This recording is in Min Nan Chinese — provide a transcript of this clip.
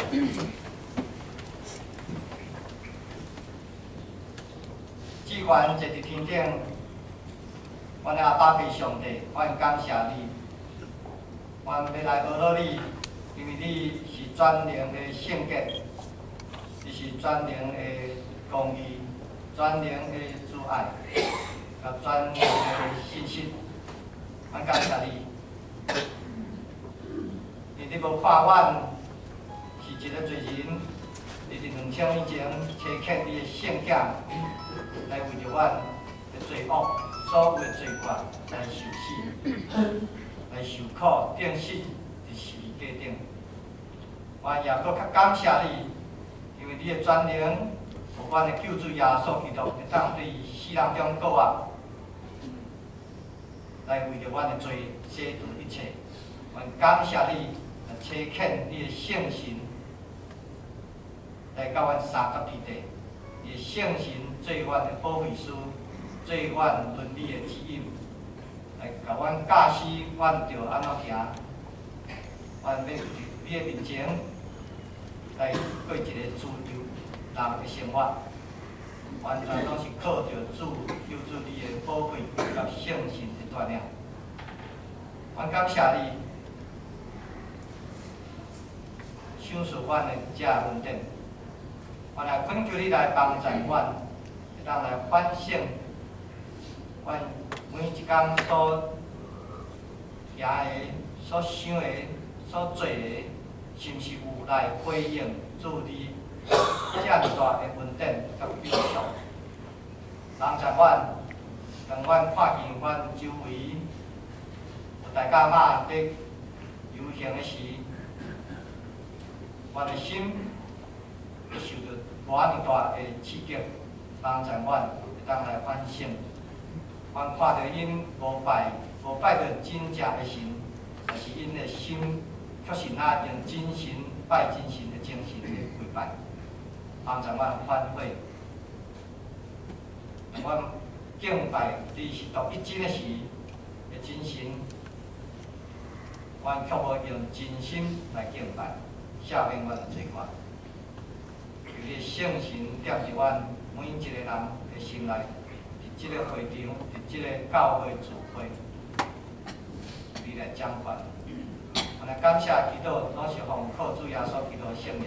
至懸坐佇天頂，阮的阿爸父上帝，阮感謝你，阮欲來阿羅你，因為你是全能的聖潔，你是全能的公義，全能的慈愛，佮全能的信實。阮感謝你，因為你無看阮是一个罪人，你佇2000年前差遣你的聖子來為著阮的罪惡，所有的罪過來受死，來受苦，釘死佇十字架頂。阮也閣較感謝你，因為你的全能，予阮的救主耶穌基督會當對死人中復活，來為著阮的罪洗除一切。阮感謝你，差遣你的聖神來佮阮相佮佇地，你的聖神做阮的保惠師，做阮倫理的指引，來共阮教示阮著按怎行。阮欲佇你的面前來過一個自由人的生活，完全攏是靠著主救主你的寶血佮聖神的帶領。阮感謝你，賞賜阮的這恩典。阮來懇求你來幫助阮，會當來反省阮每一工所行的、所想的、所做的，是毋是有來回應主你遮爾大的恩典佮救贖？幫助阮，當阮看見阮周圍有大甲媽佇遊行的時，阮的心會受著偌爾大的刺激，幫助阮會當來反省。阮看著𪜶無拜著真正的神，但是𪜶的心卻是若用真神拜真神的精神來跪拜，幫助阮反悔。當阮敬拜你是獨一真的時的真神，阮卻無用真心來敬拜，赦免阮的罪過。求你的聖神踮佇阮每一個人的心內，佇這個會場，佇這個教會聚會，你來掌權。我來感謝祈禱，攏是奉靠主耶穌基督的聖名。